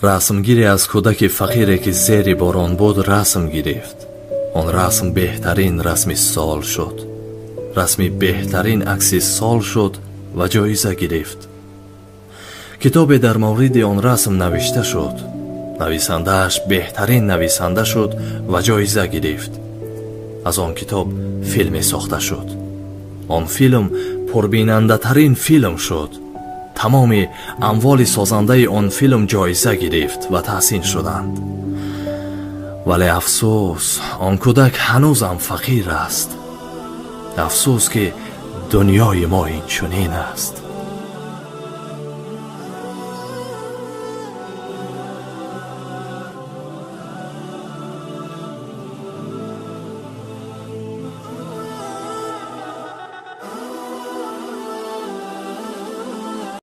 Расмгире аз кӯдаки фақире, ки зери борон буд, расм гирифт. Он расм беҳтарин расми сол шуд, расми беҳтарин акси сол шуд ва ҷоиза гирифт. Китобе дар мавриди он расм навишта шуд, нависандааш беҳтарин нависанда шуд ва ҷоиза гирифт. Аз он китоб филме сохта шуд, он филм пурбинандатарин филм шуд. Тамоми амволи созандаи он филм ҷоиза гирифт ва таҳсин шуданд. Вале афсӯс, он кӯдак ҳанӯзам фақир аст. Афсӯс, ки дунёи мо инчунин аст.